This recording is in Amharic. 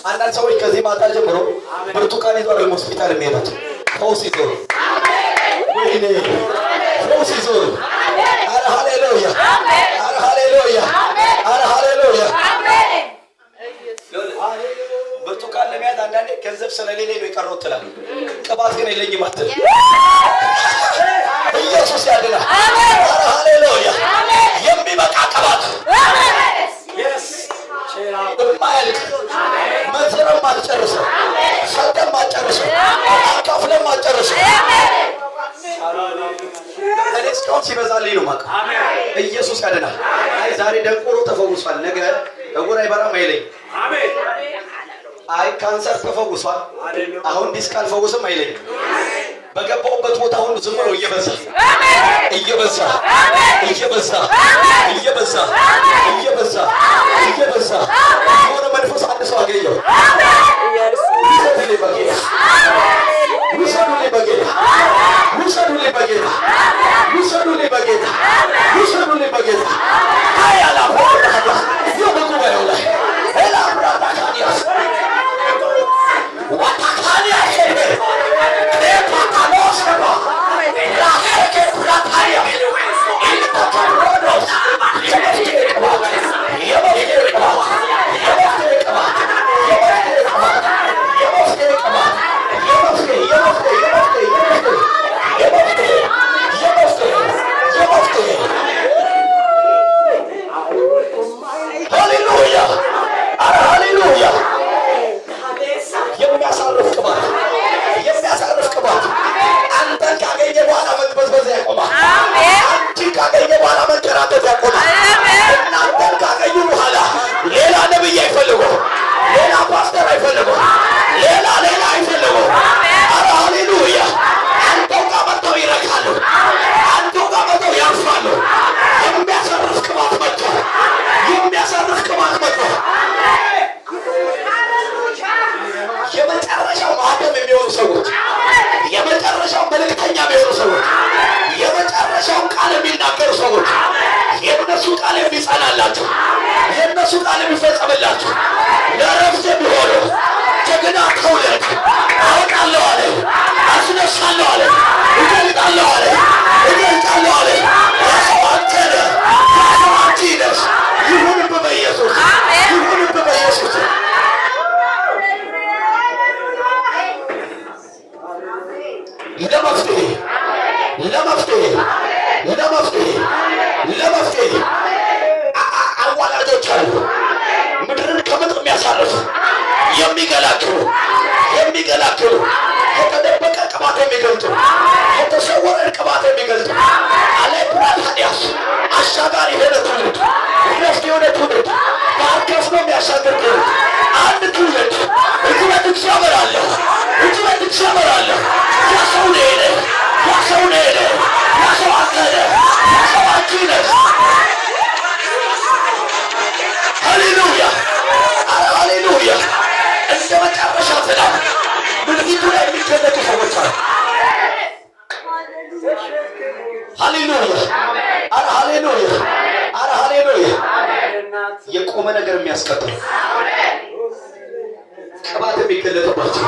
አንዳንድ ሰዎች ከዚህ ማታ ጀምሮ ብርቱካን ይዞ አይደለም ሆስፒታል የሚሄዱት፣ ፈውስ ይዞ ነው። ወይኔ ፈውስ ይዞ ነው። አረ ሃሌሉያ! አረ ሃሌሉያ! አረ ሃሌሉያ! ብርቱካን ለመያዝ አንዳንዴ ገንዘብ ስለሌለኝ ነው የቀረው ትላለህ። ቅባት ግን የለኝም አትልም። ኢየሱስ ያድናል። አረ ሃሌሉያ! የሚበቃ ቅባት፣ የማያልቅ፣ መዝረም አትጨርሰው፣ ሰጠም አትጨርሰው፣ አካፍለም አትጨርሰው። እኔ እስካሁን ሲበዛልኝ ነው የማውቀው። ኢየሱስ ያድናል። አይ ዛሬ ደንቆሮ ተፈውሷል፣ ነገ እውር አይበራም አይለኝም። አይ ካንሰር ተፈውሷል፣ አሁን ዲስክ አልፈውስም አይለኝም። በገባውበት ቦታ ሁሉ ዝም ብሎ እየበዛ እየበዛ እየበዛ እየበዛ እየበዛ እየበዛ የሆነ መንፈስ አንድ ሰው አገኘው። ውሰዱልኝ በጌታ፣ ውሰዱልኝ በጌታ፣ ውሰዱልኝ በጌታ፣ ውሰዱልኝ በጌታ፣ ውሰዱልኝ በጌታ። አያላ በጉባኤው ላይ ኤላብራታካኒያስ ዋታካኒያ ሬፓታኖስባ ራሴኬ ፕራታኒያ ኢልታካሮዶስ። የመፍትሄ ቅባት፣ የመፍትሄ ቅባት፣ የመፍትሄ ቅባት፣ የመፍትሄ ቅባት፣ የመፍትሄ ቅባት፣ የመፍትሄ፣ የመፍትሄ፣ የመፍትሄ፣ የመፍትሄ፣ የመፍትሄ፣ የመፍትሄ፣ የመፍትሄ። ሃሌሉያ! አረ ሃሌሉያ! የሚያሳርፍ ቅባት፣ የሚያሳርፍ ቅባት። አንተን ካገኘ በኋላ መቅበዝበዝ ያቆማል። አንቺን ካገኘ በኋላ መንከራተት ያቆማል። እናንተን ካገኙ በኋላ ሌላ ነብይ አይፈልጉ፣ ሌላ ፓስተር አይፈልጉ፣ ሌላ ሌላ አይፈልጉ። አረ ሃሌሉያ! አንተው ጋር መጥተው ይረካሉ። አንተው ጋር መጥተው ያርፋሉ። የሚያሳርፍ ቅባት መጥቷል። የሚያሳርፍ ቅባት መጥቷል። የመጨረሻው ማህተም የሚሆኑ ሰዎች፣ የመጨረሻው መልእክተኛ የሚሆኑ ሰዎች፣ የመጨረሻውን ቃል የሚናገሩ ሰዎች፣ የእነሱ ቃል የሚጸናላቸው፣ የእነሱ ቃል የሚፈጸምላቸው፣ ለረፍት የሚሆኑ ጀግና ትውልድ አወጣለሁ አለ፣ አስነሳለሁ አለ፣ እገልጣለሁ አለ፣ እገልጣለሁ አለ። ያ ሰው አንተ ነህ፣ ያ ሰው አንቺ ነሽ። ይሁንብህ በኢየሱስ፣ ይሁንብህ በኢየሱስ። ለመፍትሄ፣ ለመፍትሄ፣ ለመፍትሄ፣ ለመፍትሄ አዋላጆች አሉ። ምድርን ከምጥ የሚያሳርፍ፣ የሚገላግሉ፣ የሚገላግሉ፣ የተደበቀ ቅባት የሚገልጡ፣ የተሰወረን ቅባት የሚገልጡ አሌፕራታዲያስ አሻጋሪ የሆነ ትውልድ፣ ረፍት የሆነ ትውልድ፣ ባህር ከፍሎ የሚያሻግር ትውልድ፣ አንድ ትውልድ እዚህ ቤት እግዚአብሔር አለ። እዚህ ቤት እግዚአብሔር አለ። ያ ሰው ነው የሄደ። ያ ሰው ነው የሄደ። ያ ሰው አንተ ነህ። ያ ሰው አንቺ ነሽ። ሃሌሉያ! ኧረ ሃሌሉያ! እንደ መጨረሻ ዝናብ ምድሪቱ ላይ የሚገለጡ ሰዎች አሉ። ሃሌሉያ! ኧረ ሃሌሉያ! ኧረ ሃሌሉያ! የቆመ ነገር የሚያስቀጥል ቅባት የሚገለጥባቸው